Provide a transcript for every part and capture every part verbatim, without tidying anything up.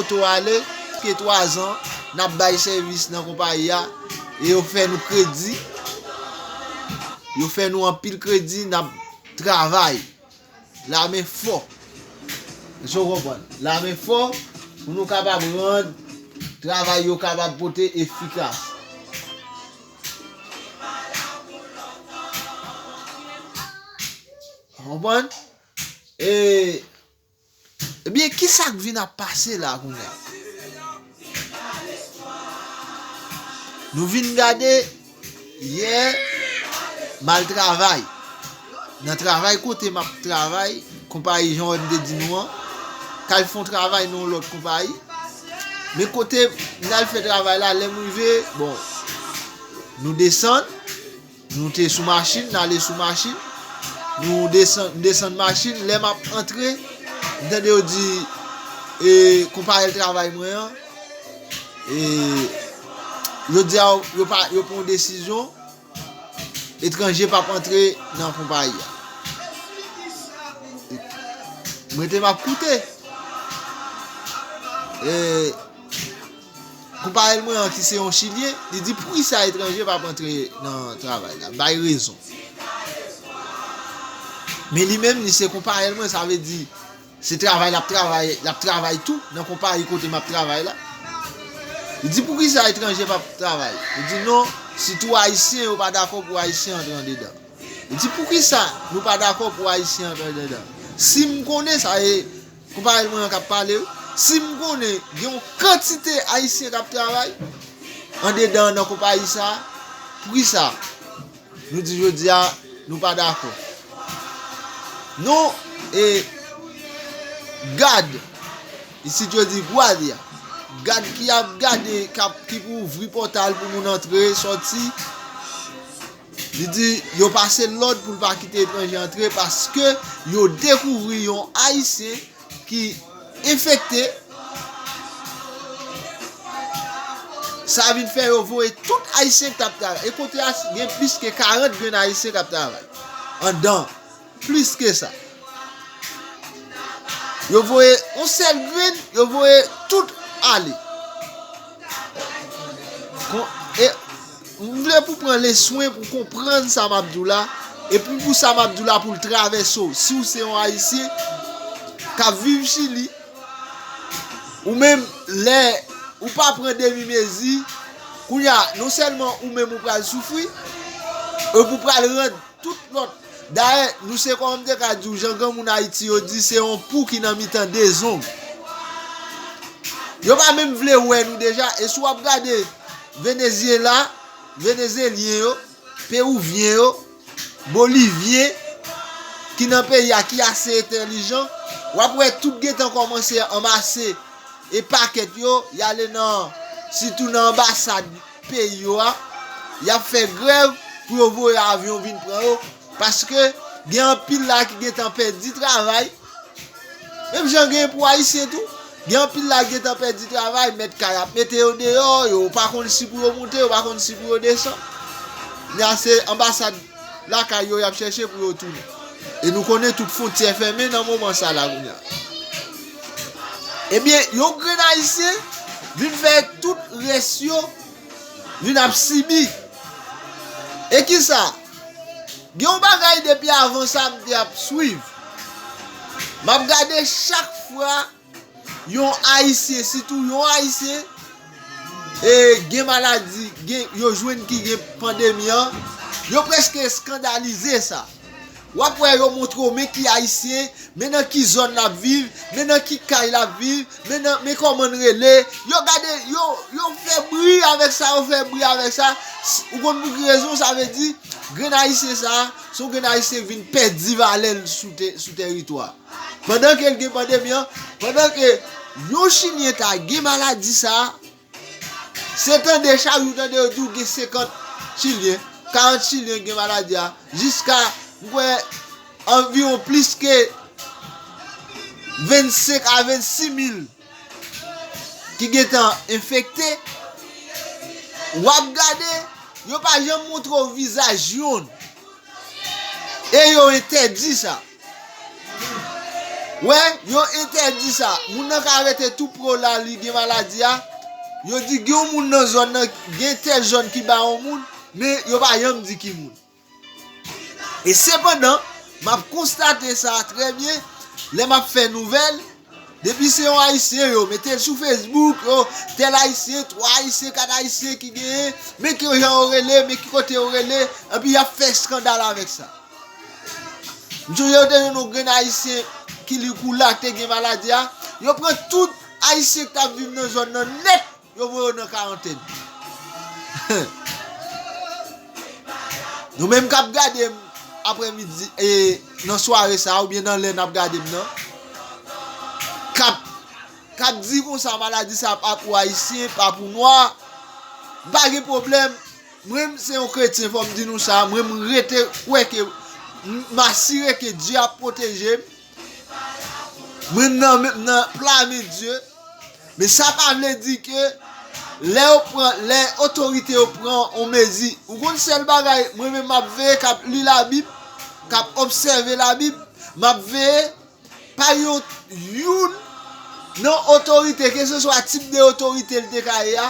moto ale, ke twa zan, n ap bay sèvis nan konpayi a, e yo fè nou kredi, yo fè nou anpil kredi, n ap travay, lamen fò. Èske w konprann? Lamen fò, pou nou kapab rann travay yo kapab pote efikas. Konprann? E, ebyen, ki sa k vin ap pase la kounye a? Nou vin gade yè m al travay. Nan travay kote m ap travay, konpayi jan w wè m te di nou an, k al fè yon travay nan yon lòt konpayi. Men kote m al fè travay la, lè m rive, bon, nou desann, nou te sou machin, n ale sou machin, nou desann, m desann machin, lè m ap antre, m tande yo di, e, konpayi travay mwen an, e, yo di a, yo pa, yo pran yon desizyon, etranje p ap antre nan konpayi a. M rete m ap koute. E, konpayèl mwen an ki se yon Chilyen, li di, "Poukisa etranje p ap antre nan travay la? Bay rezon." Men li menm, li se konpayèl mwen, sa vle di, se travay l ap travay, l ap travay tou nan konpayi kote m ap travay la. Li di, "Poukisa etranje p ap travay?" Li di, "Non, sitou Ayisyen, yo pa dakò pou Ayisyen antre andedan." Li di, "Poukisa nou pa dakò pou Ayisyen antre andedan? Si m konnen sa, e konpayèl mwen an k ap pale wi, si m konnen gen yon kantite Ayisyen k ap travay andedan nan konpayi sa, poukisa?" Nou di jodi a, nou pa dakò. Nou, e, gad, isit yo di guardia, gad ki ap gade, k ap, ki pou ouvri pòtal pou moun antre, sòti. Li di, yo pase lòd pou l pa kite etranje antre paske yo dekouvri yon Ayisyen ki enfekte. Sa vin fè yo voye tout Ayisyen k t ap travay. E kote a, gen plis ke karant grenn Ayisyen k ap travay anndan. Plis ke sa. Yo voye yon sèl grenn, yo voye tout ale. Kon, e, m vle pou pran leswen pou konprann sa m ap di w la, epi pou sa m ap di w la pou l travèse w. Si w se yon Ayisyen k ap viv Chili, ou menm lè ou pa pran demi mezi, kounye a, non sèlman ou menm ou pral soufri, epi ou pral rann tout lòt. Dayè, nou se kòm m te ka di w, jan granmoun Ayiti yo di, se yon pou ki nan mitan de zong. Yo pa menm vle wè nou deja, e si w ap gade Venezyela, Venezelyen yo, Pewouvyen yo, Bolivyen ki nan peyi a, ki ase entèlijan, w ap wè tout gentan kòmanse anmase e pakèt yo, y ale nan, sitou nan anbasad peyi yo a, y ap fè grèv pou yo voye avyon vin pran yo, paske gen anpil la ki gentan pèdi travay. Menm jan gen pou Ayisyen tou, gen anpil la ki gentan pèdi travay, mèt kay ap mete yo deyò, yo pa konn si pou yo moute, yo pa konn si pou yo desann. Kounye a se anbasad lakay yo y ap chèche pou yo tounen. E nou konnen tout fwontyè fèmen nan moman sa la kounye a. Ebyen, yon grenn Ayisyen vin fè tout rès yo vin ap sibi. E kisa? Gen yon bagay depi avan sa m te ap swiv. M ap gade chak fwa yon Ayisyen, sitou yon Ayisyen, e, gen maladi, gen, yo jwenn ki gen pandemi an, yo prèske eskandalize sa. W ap wè yo montre w men ki Ayisyen, men nan ki zòn l ap viv, men nan ki kay l ap viv, men nan, men kòman n rele. Yo gade, yo, yo fè bri avèk sa, yo fè bri avèk sa. S-, ou konn pou ki rezon, sa vle di, grenn Ayisyen sa, se yon grenn Ayisyen k vin pèdi valè l sou te-, sou tèritwa. Pandan ke l gen pandemi an, pandan ke yon Chilyen ta gen maladi sa, se tande chak jou tande yo di w gen senkant Chilyen, karant Chilyen gen maladi a, jiska, m kwè, anviwon plis ke vennsenk a vennsis mil ki gentan enfekte. W ap gade, yo pa janm montre w vizaj youn. E yo entèdi sa. Wè, yo entèdi sa. Moun nan ka rete tou pre w la, li gen maladi a. Yo di gen yon moun nan zòn nan, gen tèl zòn ki ba yon moun, men yo pa janm di ki moun. E sepandan, m ap konstate sa trè byen lè m ap fè nouvèl. Depi se yon Ayisyen, yo mete l sou Facebook, yo, tèl Ayisyen, twa Ayisyen, kat Ayisyen ki genyen, men ki jan yo rele, men ki kote yo rele, epi y ap fè eskandal avèk sa. M sonje yo te jwenn yon grenn Ayisyen ki li kou la te gen maladi a. Yo pran tout Ayisyen ki t ap viv nan zòn nan nèt, yo voye yo nan karantèn. Nou menm k ap gade m aprèmidi, e, nan sware sa a, oubyen nan lè n ap gade m nan, k ap, k ap di konsa maladi sa a pa pou Ayisyen, pa pou nwa, m pa gen pwoblèm. Mwen, m se yon kretyen, fò m di nou sa. Mwen, m rete kwè ke, m, m asire ke Dye ap pwoteje m. Mwen, m nan, m nan pla men Dye. Men sa pa vle di ke lè yo pran, lè otorite yo pran yon mezi, ou konn sèl bagay, mwen menm m ap veye, k ap li Labib, k ap obsève Labib, m ap veye, pa yon, youn nan otorite, keseswa tip de otorite l te ka ye a,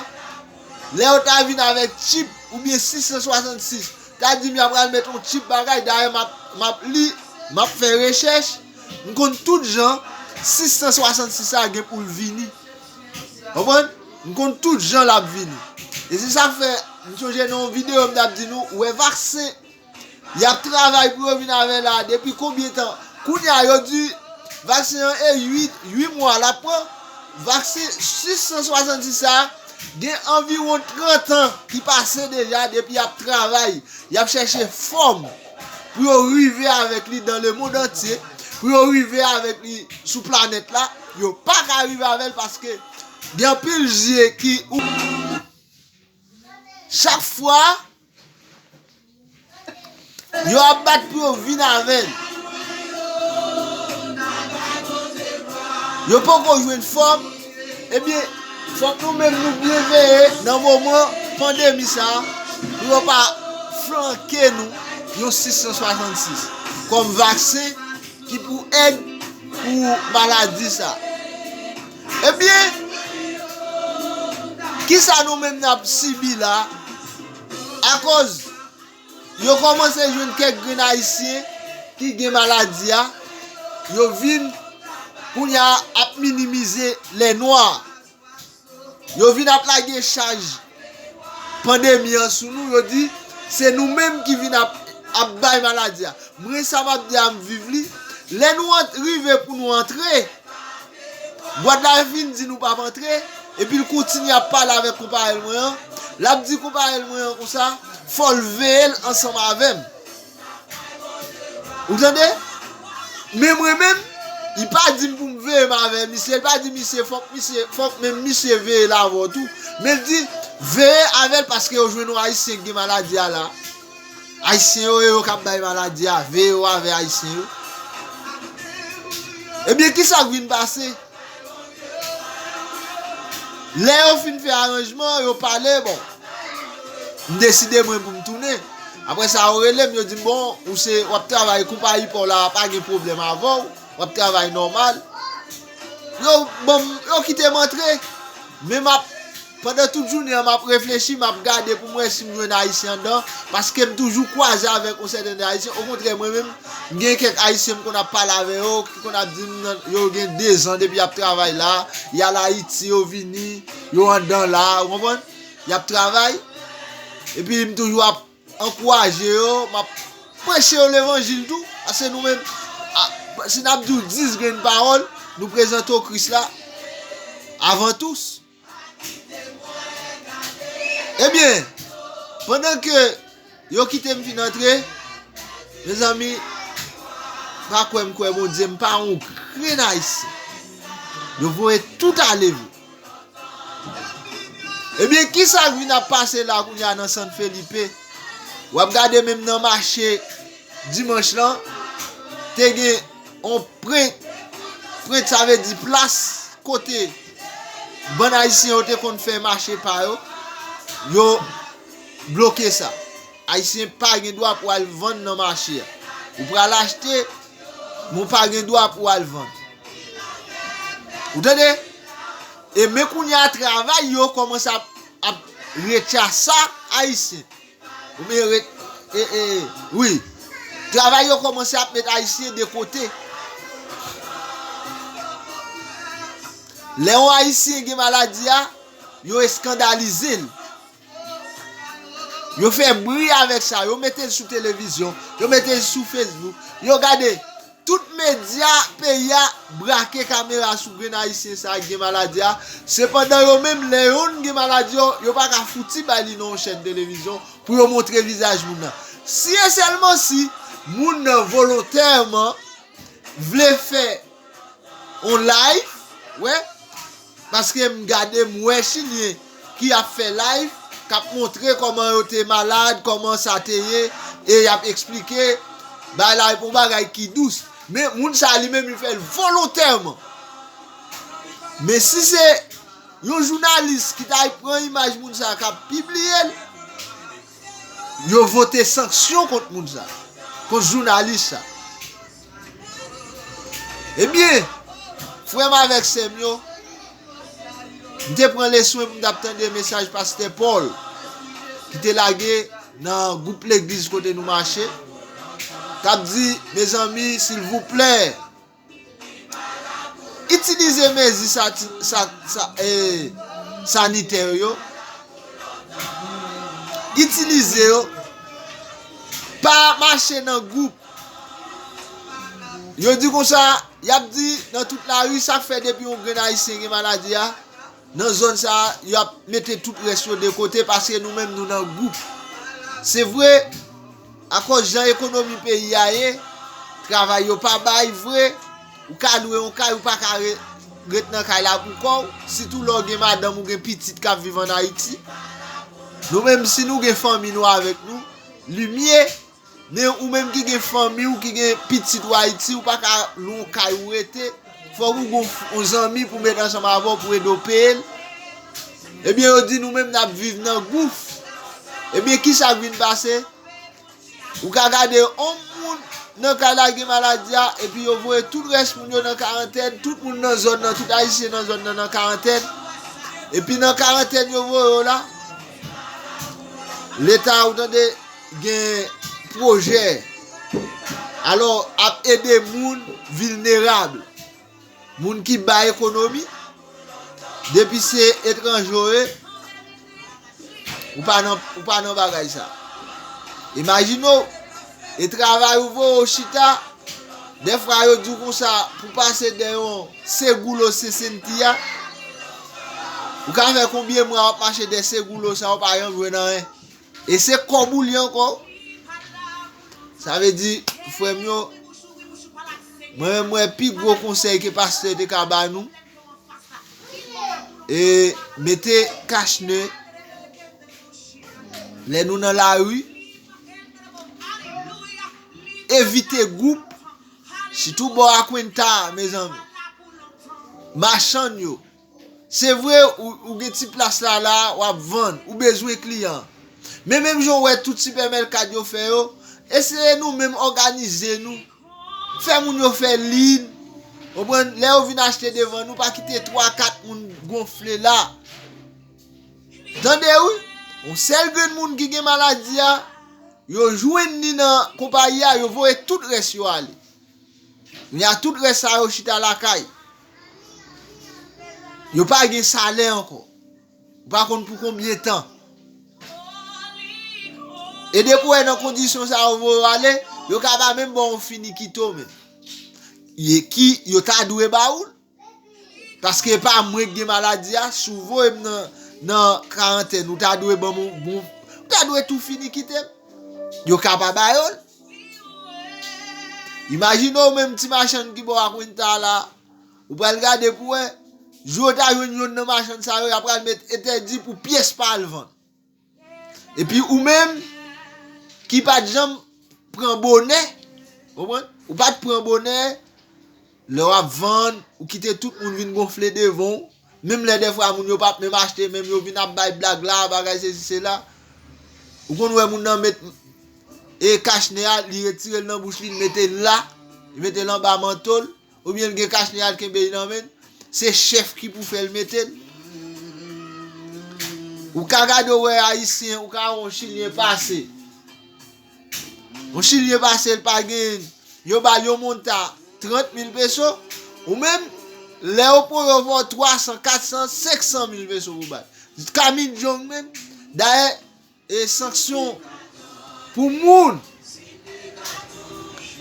lè yo ta vin avèk chip oubyen sis san swasannsis, ta di m y ap pral met yon chip bagay, dayè m ap, m ap li, m ap fè rechèch, m konn tout jan sis san swasannsis sa gen pou l vini. Konprann? M konn tout jan l ap vini. E se sa k fè, m sonje nan yon videyo m t ap di nou, ou wè vaksen, y ap travay pou yo vin avè l la depi konbyen tan? Kounye a, yo di vaksen an e uit, uit mwa l ap pran. Vaksen sis san swasannsis sa a, gen anviwon trant an ki pase deja depi y ap travay, y ap chèche fòm pou yo rive avèk li dans le monde entier, pou yo rive avèk li sou planèt la. Yo pa ka rive avè l paske gen anpil zye ki ou-, chak fwa yo ap bat pou yo vin avè l. Yo poko jwenn fòm, ebyen, fòk nou menm nou byen veye nan moman pandemi sa a, pou yo pa flanke nou yon sis san swasannsis kòm vaksen ki pou èd pou maladi sa. Ebyen, kisa nou menm n ap sibi la? Akoz yo kòmanse jwenn kèk grenn Ayisyen ki gen maladi a, yo vin kounye a ap minimize lè nwa. Yo vin ap lage chaj pandemi an sou nou, yo di se nou menm ki vin ap, ap bay maladi a. Mwen, sa m ap di a, m viv li. Lè nou ant-, rive pou nou antre, Gwadlavi vin di nou p ap antre, epi l kontinye ap pale avèk konpayèl mwen an. L ap di konpayèl mwen an konsa, fò l veye l ansanm avè m. Ou tande? Men mwen menm, li pa di m pou m veye m avè misye, li pa di misye fòk misye, fòk menm misye veye l avè w tou. Men l di, veye avè l paske yo jwenn yon Ayisyen ki gen maladi a la. Ayisyen yo, e yo k ap bay maladi a, veye yo avè Ayisyen yo. Ebyen, kisa k vin pase? Lè yo fin fè aranjman, yo pale, bon, m deside mwen pou m tounen. Apre sa, yo rele m, yo di m, bon, ou se, w ap travay konpayi pa w la, pa gen pwoblèm avè w, w ap travay nòmal. Yo ban m, yo kite m antre. Men m ap, pandan tout jounen an, m ap reflechi, m ap gade pou m wè si m jwenn Ayisyen anndan, paske m toujou kwaze avèk yon sèten de Ayisyen. Okontrè, mwen menm, m gen kèk Ayisyen m konn ap pale avè yo, ki konn ap di m nan, yo gen dezan depi y ap travay la, y al Ayiti, yo vini, yo anndan la, ou konprann? Y ap travay, epi m toujou ap ankouraje yo, m ap preche yo levanjil tou, paske nou menm, a, si n ap di w dis grenn pawòl, nou prezante w Kris la avan tous. Ebyen, pandan ke yo kite m fin antre, mezanmi, pa kwè m kwè Bondye, m pa yon grenn Ayisyen. Yo voye tout ale vre. Ebyen, kisa k vin ap pase la kounye a nan San Felipe? W ap gade menm nan mache dimanch lan, te gen yon pwent, pwent sa vle di plas kote bann Ayisyen yo te konn fè mache pa yo, yo bloke sa. Ayisyen pa gen dwa pou al vann nan mache a. Ou pral achte, men w pa gen dwa pou w al vann. Ou tande? E men kounye a travay yo kòmanse ap, ap retyasa Ayisyen. Oubyen re, e, e, wi. Travay yo kòmanse ap met Ayisyen de kote. Lè yon Ayisyen gen maladi a, yo eskandalize l. Yo fè bri avèk sa, yo mete l sou televizyon, yo mete l sou Facebook, yo gade. Tout medya peyi a brake kamera sou grenn Ayisyen sa a ki gen maladi a. Sepandan, yo menm, lè yonn gen maladi yo, yo pa ka fouti bay li nan yon chèn televizyon pou yo montre vizaj moun nan. Si e sèlman si moun nan volontèman vle fè yon live, wè, paske m gade, m wè Chilyen ki ap fè live, k ap montre kòman yo te malad, kòman sa te ye, e y ap eksplike, bay la pou bagay ki dous. Men moun sa li menm li fè l volontèman. Men si se yon jounalis ki ta pran imaj moun sa k ap pibliye l, yo vote sanksyon kont moun sa, kont jounalis sa. Ebyen, frè m avèk sè m yo, m te pran leswen pou m t ap tande mesaj pastè Paul ki te lage nan gwoup legliz kote nou mache, k ap di, mezanmi, silvouplè, itilize mezi sa, sa, sa, eh, sanitè yo. Itilize yo. Pa mache nan gwoup. Yo di konsa, y ap di nan tout lari, sa k fè depi yon grenn Ayisyen gen maladi a, nan zòn sa a, y ap mete tout rès yo de kote paske nou menm nou nan gwoup. Se vre, akòz jan ekonomi peyi a ye, travay yo pa bay vre, ou ka lwe yon kay, ou pa ka re, ret nan kay la pou kò w, sitou lè w gen madanm ou gen pitit k ap viv ann Ayiti. Nou menm, si nou gen fanmi nou avèk nou, li mye. Men ou menm ki gen fanmi w, ki gen pitit ou Ayiti, ou pa ka lwe yon kay ou rete. Fòk ou gen yon zanmi pou met ansanm avè w pou ede w peye l. Ebyen, yo di nou menm n ap viv nan gouf. Ebyen, kisa k vin pase? Ou ka gade yon moun nan kay la gen maladi a, epi yo voye tout rès moun yo nan karantèn, tout moun nan zòn nan, tout Ayisyen nan zòn nan nan karantèn. Epi nan karantèn yo voye yo la, Leta, ou tande, gen pwojè. Alò, ap ede moun vilnerab, moun ki ba ekonomi, depi se etranje w ye, ou pa nan, ou pa nan bagay sa. Imajine w, e travay ou voye w chita, dèfwa yo di w konsa, pou pase dèyè yon Seguro sesenta, ou ka fè konbyen mwa w ap mache dèyè Seguro sa, ou pa janm jwenn anyen. E se kòb ou li ankò. Sa vle di, frè m yo, mwen menm, mwen, pi gwo konsèy ke pastè te ka ba nou, e mete kachnen lè nou nan lari, evite gwoup, sitou bò Akwenta, mezanmi. Machann yo, se vre, ou, ou gen ti plas la, la, w ap vann, ou bezwen kliyan. Men menm jan w wè tout sipèmèkat yo fè yo, eseye nou menm òganize nou. Fè moun yo fè liy. Konprann? Lè yo vin achte devan nou, pa kite twa, kat moun gonfle la. Tande wi, yon sèl grenn moun ki gen maladi a, yo jwenn li nan konpayi a, yo voye tout rès yo ale. Kounye a, tout rès sa yo chita lakay. Yo pa gen salè ankò. Ou pa konn pou konbyen tan. E depi w wè nan kondisyon sa yo voye w ale, yo ka pa menm ba w yon finikito menm. Ye ki yo ta dwe ba ou l. Paske e pa mwen k gen maladi a, si w voye m nan, nan karantèn, ou ta dwe ban m yon bon, ou ta dwe tou finikite m. Yo ka pa ba yo l. Imajine w menm ti machann ki bò Akwenta la, ou pral gade pou wè, jou w ta jwenn yonn nan machann sa yo, y ap pral met entèdi pou pyès pa al vann. Epi ou menm, ki pa t janm pran bonè, konprann? Ou pa t pran bonè, lè w ap vann, ou kite tout moun vin gonfle devan w. Menm lè dèfwa moun yo p ap menm achte, menm yo vin ap bay blag la, bagay sesi sela. Ou konn wè moun nan met, e, kachnen a, li retire l nan bouch li, li mete l la, li mete l anba manto l, oubyen l gen kachnen a, l kenbe li nan men l. Se chèf ki pou fè l mete l. Ou ka gade, ou wè Ayisyen, ou ka wè yon Chilyen pase. Yon Chilyen pase, l pa gen, yo ba l yon monta trant mil peso. Ou menm, lè yo pran yo fè w twa san, kat san, senk san mil peso pou ba l. Camille Jong menm, dayè, e sanksyon pou moun.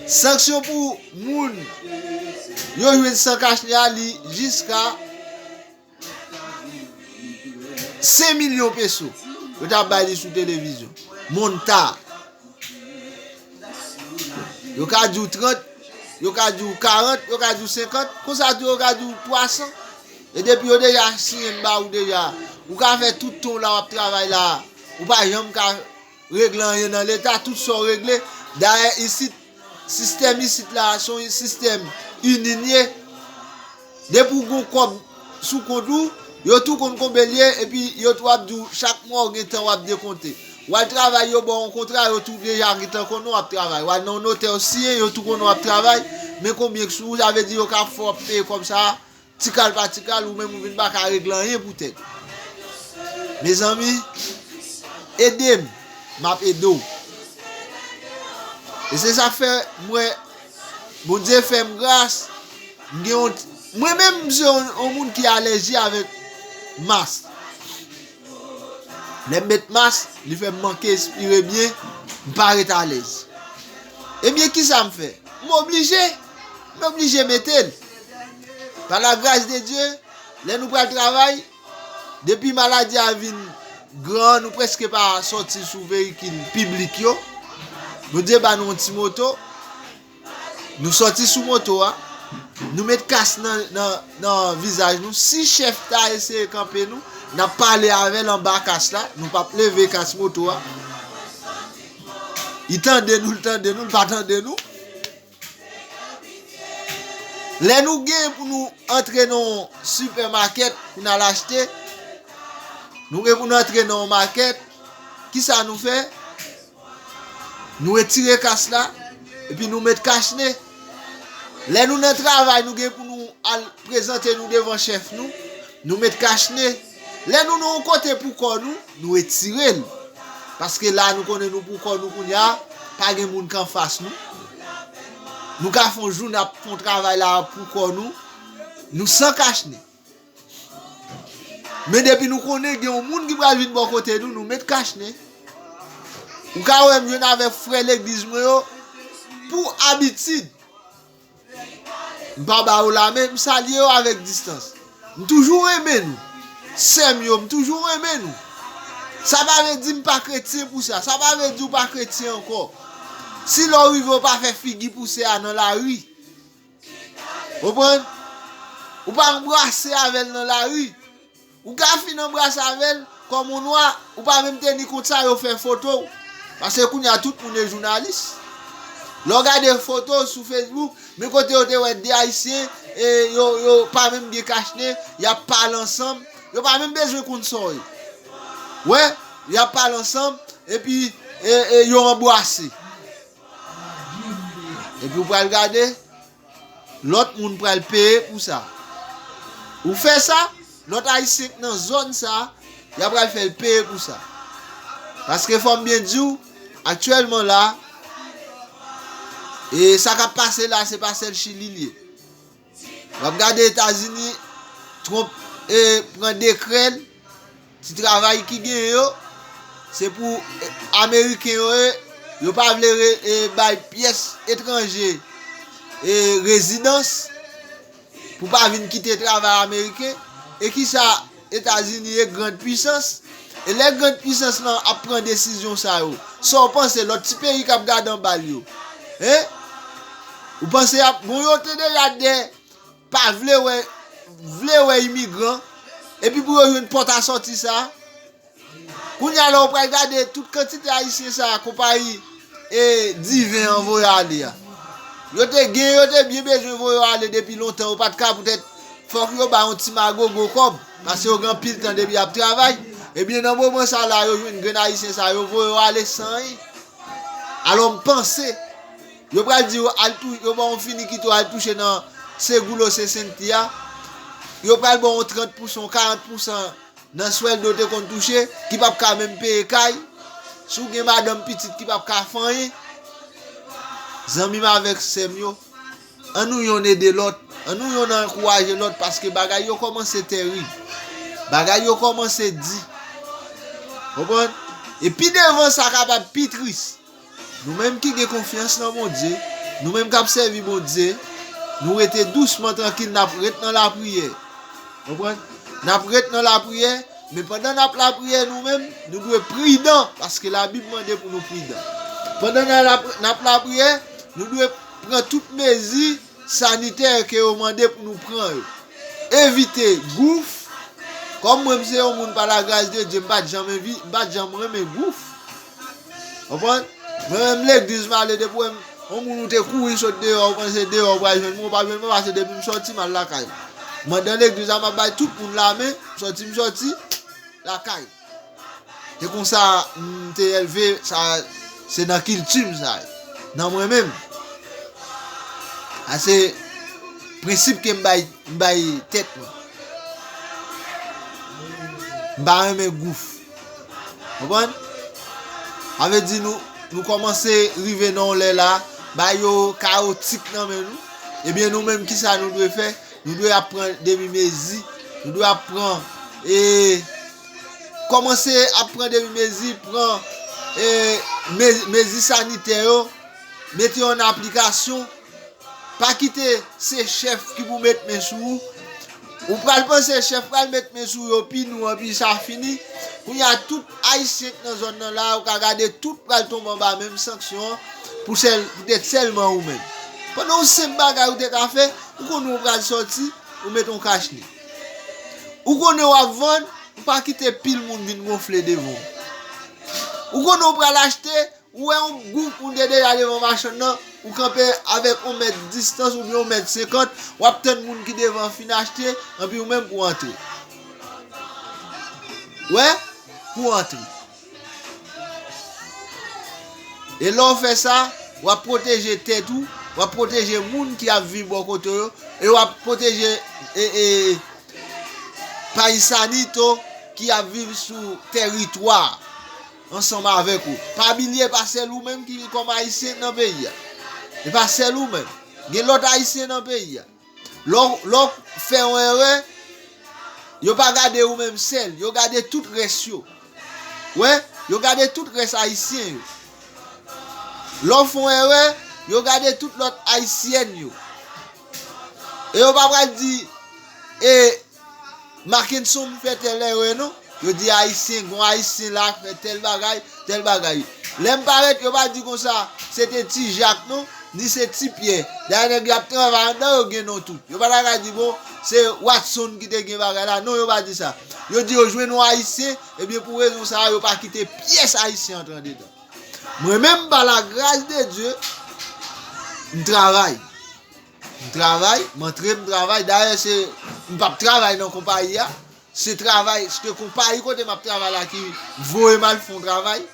Sanksyon pou moun yo jwenn san kachne a, li jiska senk milyon peso. Yo t ap bay li sou televizyon. Monta. Yo ka di w trant, yo ka di w karant, yo ka di w senkant, konsa tou yo ka di w twa san. E depi yo deja siyen l ba ou deja, ou ka fè tout tan w la w ap travay la, ou pa janm ka regle anyen nan Leta, tout sa w regle. Dayè, isit, sistèm isit la, se yon sistèm ini n ye. Depi w gon kòb sou kont ou, yo tou konn konbe l ye, epi yo tou ap di w chak mwa w gen tan w ap dekonte. W al travay, yo ba w yon kontra, yo tou deja gen tan konnen w ap travay. W al nan yon notè, w siyen, yo tou konnen w ap travay, men konbyen k sou ou, sa vle di yo ka fè w ap peye kòb sa a, ti kal pa ti kal, ou menm ou vin pa ka regle anyen pou tèt ou. Mezanmi, ede m, m ap ede w. E se sa k fè mwen, Bondye fè m gras, m gen yon, mwen menm, m se yon, yon moun ki alèji avèk mas. Lè m met mas, li fè m manke espire byen, m pa ret alèz. Ebyen, kisa m fè? M oblije, m oblije mete l. Pa la gras de Dye, lè nou pral travay, depi maladi a vin gran, nou prèske pa sòti sou veyikil piblik yo. Bondye ba nou yon ti moto. Nou sòti sou moto a, nou met kas nan, nan, nan vizaj nou. Si chèf ta eseye kanpe nou, n ap pale avè l anba kas la, nou p ap leve kas moto a. Li tande nou, li tande nou, li pa tande nou. Lè nou gen pou nou antre nan yon sipèmakèt pou n al achte, nou gen pou nou antre nan yon makèt, kisa nou fè? Nou retire kas la, epi nou met kachne. Lè nou nan travay, nou gen pou nou al prezante nou devan chèf nou, nou met kachne. Lè nou nan yon kote pou kò nou, nou retire l. Paske la, nou konnen nou pou kò nou kounye a, pa gen moun k anfas nou. Nou ka fè yon jounen ap fè yon travay la pou kò nou, nou san kachne. Men depi nou konnen gen yon moun ki pral vin bò kote nou, nou met kachne. Ou ka wè m jwenn avèk frè legliz mwen yo pou abitid. M pa ba yo lamen, m salye yo avèk distans. M toujou renmen nou. Sè m yo, m toujou renmen nou. Sa pa vle di m pa kretyen pou sa. Sa pa vle di w pa kretyen ankò. Si lè w rive w pa fè figi pou sè a nan lari. Konprann? Ou pa anbrase avè l nan lari. Ou ka fin anbrase avè l kòm yon nwa, ou pa menm te ni kont sa, yo fè foto w. Paske kounye a tout moun e jounalis. Lè w gade foto sou Facebook, men kote yo te wè de Ayisyen, e yo, yo pa menm gen kachne, y ap pale ansanm, yo pa menm bezwen konn sa w ye. Wè, y ap pale ansanm, epi e, e, yo anbrase. Epi w pral gade, lòt moun pral peye pou sa. Ou fè sa, lòt Ayisyen k nan zòn sa, y a pral fè l peye pou sa. Paske fò m byen di w, aktyèlman la, e sa k ap pase la, se pa sèl Chili l ye. W ap gade Etazini, Trump, e, pran dekrè l, ti travay ki genyen yo, se pou, e, Ameriken yo, e, yo pa vle re-, e, bay pyès etranje, e, rezidans pou pa vin kite travay ameriken. E kisa Etazini ye, grand pwisans. E lè grand pwisans lan ap pran desizyon sa yo, sa w panse lòt ti peyi k ap gade anba l yo? Hein? Ou panse y ap, bon, yo te deja dè pa vle wè, vle wè imigran, epi pou yo jwenn pòt a sòti sa. Kounye a la, ou pral gade tout kantite Ayisyen sa, konpayi, e, diven an voye ale a. Yo te gen, yo te byen bezwen voye yo ale depi lontan, yo pa t ka poutèt fòk yo ba yon ti magogo kòb, paske yo gen anpil tan depi y ap travay. Ebyen, nan moman sa la, yo jwenn grenn Ayisyen sa, yo voye yo ale san anyen. Alò, m panse, yo pral di yo al tou-, yo ba w yon finikito, al touche nan Seguro sesenta a. yo pral ba w yon trant pousan, yon karant pousan nan swèldo w te konn touche, ki p ap ka menm peye kay. Si w gen madanm, pitit ki p ap ka fè anyen, zanmi m avèk sè m yo, ann nou yonn ede lòt, ann nou yonn ankouraje lòt, paske bagay yo kòmanse tèrib. Bagay yo kòmanse di. Konprann? E pi devan, sa kapab pi tris. Nou menm ki gen konfyans nan Bondye, nou menm k ap sèvi Bondye, nou rete dousman, trankil, n ap ret nan lapriyè. Konprann? N ap ret nan lapriyè, men pandan n ap lapriyè nou menm, nou dwe pridan, paske Labib mande pou nou pridan. Pandan n ap, n ap lapriyè, nou dwe pran tout mezi sanitè ke yo mande pou nou pran yo. Evite gouf. Kòm mwen, m se yon moun pa lagras de Dye, m pa t janm envi-, m pa t janm renmen gouf. Konprann? Mwen menm legliz m ale depi w wè m, yon moun ou te kouri sot deyò, ou panse deyò ou pral jwenn mwen, ou p ap jwenn mwen, paske depi m sòti, m al lakay m. M andan legliz la, m ap bay tout moun lamen, m sòti, m sòti lakay. Se konsa m te elve, sa, se nan kilti m sa ye, nan mwen menm. Sa se prensip ke m bay, m bay tèt mwen. M pa renmen gouf. Konprann? Sa vle di nou, nou kòmanse rive nan yon lè la, bagay yo kayotik nan men nou. Ebyen, nou menm, kisa nou dwe fè? Nou dwe ap pran demi mezi. Nou dwe ap pran, e, kòmanse ap pran demi mezi, pran, e, me-, mezi sanitè yo, mete yo an aplikasyon. Pa kite se chèf ki pou met men sou ou. Ou pral panse chèf pral met men sou yo, pi nou, anpi sa fini. Kounye a, tout Ayisyen k nan zòn nan la, ou ka gade tout pral tonbe anba menm sanksyon an, pou sèl, poutèt sèlman ou menm. Pandan yon senp bagay ou te ka fè, ou konnen ou pral sòti, ou met yon kach ne. Ou konnen w ap vann, ou pa kite pil moun vin gonfle devan w. Ou konnen ou pral achte, ou wè yon gwoup moun te deja devan machann nan, ou kanpe avèk yon mèt distans oubyen yon mèt senkant, w ap tann moun ki devan an fin achte, anpi ou menm pou w antre. Wè, pou w antre. E lè w fè sa, w ap pwoteje tèt ou, w ap pwoteje moun ki ap viv bò kote w yo, e w ap pwoteje, e, e, Payisanito ki ap viv sou tèritwa ansanm avèk ou. Pa bliye, pa sèl ou menm ki kòm Ayisyen nan peyi a. E pa sèl ou menm. Gen lòt Ayisyen nan peyi a. Lè w, lè w fè yon erè, yo pa gade ou menm sèl, yo gade tout rès yo. Wè, yo gade tout rès Ayisyen yo. Lè w fè yon erè, yo gade tout lòt Ayisyèn yo. E yo pa pral di, e, Mackenson fè tèl erè non. Yo di Ayisyen, gon Ayisyen la k fè tèl bagay, tèl bagay. Lè m parèt, yo pa di konsa, se te Ti Jak non, ni se Ti Pyè. Dayè nèg y ap travay anndan yo gen non tout. Yo pa ta ka di, bon, se Watson ki te gen bagay la. Non, yo pa di sa. Yo di yo jwenn yon Ayisyen, ebyen pou rezon sa a, yo pa kite pyès Ayisyen antre andedan. Mwen menm, pa lagras de Dye, m travay. M travay, m antre, m travay. Dayè, se, m p ap travay nan konpayi a. Se travay, se konpayi kote m ap travay la ki voye m al fè yon travay.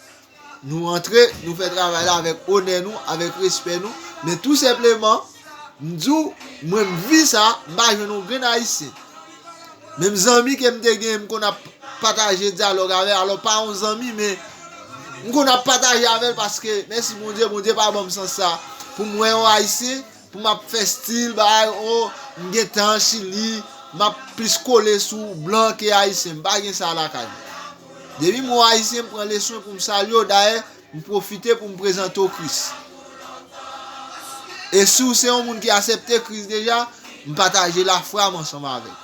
Nou antre, nou fè travay la avèk onè nou, avèk respè nou. Men tou senpleman, m di w, mwen m vi sa, m pa jwenn yon grenn Ayisyen. Menm zanmi ke m te gen, m konn ap pataje dyalòg avè, alò pa yon zanmi, men m konn ap pataje avè l paske, mèsi Bondye, Bondye pa ban m sans sa pou m wè yon Ayisyen, pou m ap fè stil, bagay, o, m gentan Chili, m ap plis kole sou blan ke Ayisyen, m pa gen sa lakay mwen. Depi m wè yon Ayisyen, m pran leswen pou m salye w, dayè, m pwofite pou m prezante w Kris. E si w se yon moun ki aksepte Kris deja, m pataje lafwa m ansanm avè w.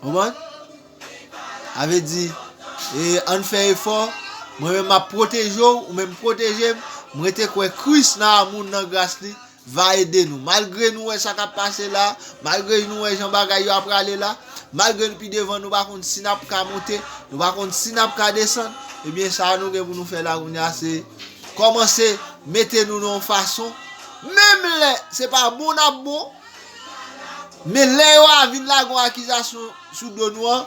Konprann? Sa vle di, e, ann fè efò, mwen menm m ap pwoteje w, ou menm pwoteje m, m rete kwè Kris nan amou l, nan gras li, va ede nou. Malgre nou wè sa k ap pase la, malgre nou wè jan bagay yo ap prale la, malgre pi devan nou pa konn si n ap ka monte, nou pa konn si n ap ka desann, ebyen sa nou gen pou nou fè la kounye a se kòmanse mete nou nan yon fason, menm lè se pa bon n ap bon, men lè yo a vin lage yon akizasyon sou do nou an,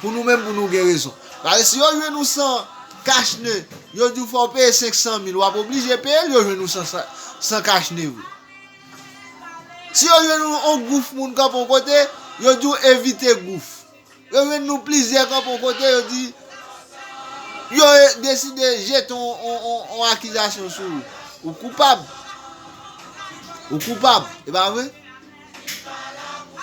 pou nou menm, pou nou gen rezon. Paske si yo jwenn ou san kach ne, yo di w fò w peye senk san mil, w ap oblije peye l, yo jwenn ou san, san, san kach ne vre. Si yo jwenn yon, yon gwouf moun kanpe yon kote, yo di w evite gwouf. Yo jwenn nou plizyè kanpe yon kote, yo di, yo deside jete yon, yon, yon, yon akizasyon sou ou. Ou koupab. Ou koupab, e pa vre?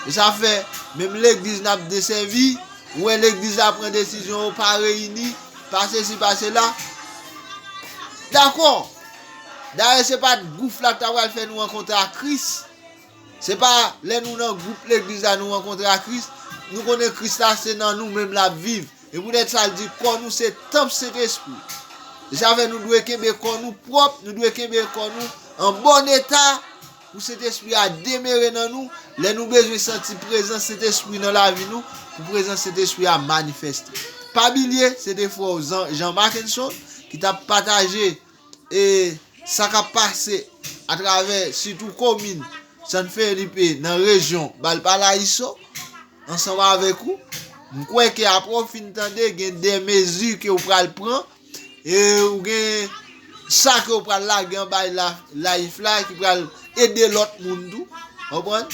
E sa fè, menm legliz n ap desèvi, ou wè legliz la pran desizyon, yo pa reyini, pa sesi, pa sela. Dakò. Dayè, se pa t gwouf la k ta pral fè nou rankontre ak Kris. Se pa lè nou nan gwoup legliz la nou rankontre ak Kris. Nou konnen Kris la se nan nou menm l ap viv. E poutèt sa l di kò nou se tanp Sentespri. E sa fè nou dwe kenbe kò nou pwòp, nou dwe kenbe kò nou an bon eta pou Sentespri a demere nan nou. Lè nou bezwen santi prezans Sentespri nan lavi nou, pou prezans Sentespri a manifeste. Pa bliye, se te frè w Jean, Jean Mackenson ki t ap pataje e sa k ap pase atravè sitou komin San Felipe nan rejyon Valparaíso ansanm avèk ou. M kwè ke apre w fin tande, gen de mezi ke w pral pran e ou gen sa ke w pral lage anba la, layif la ki pral ede lòt moun tou. Konprann?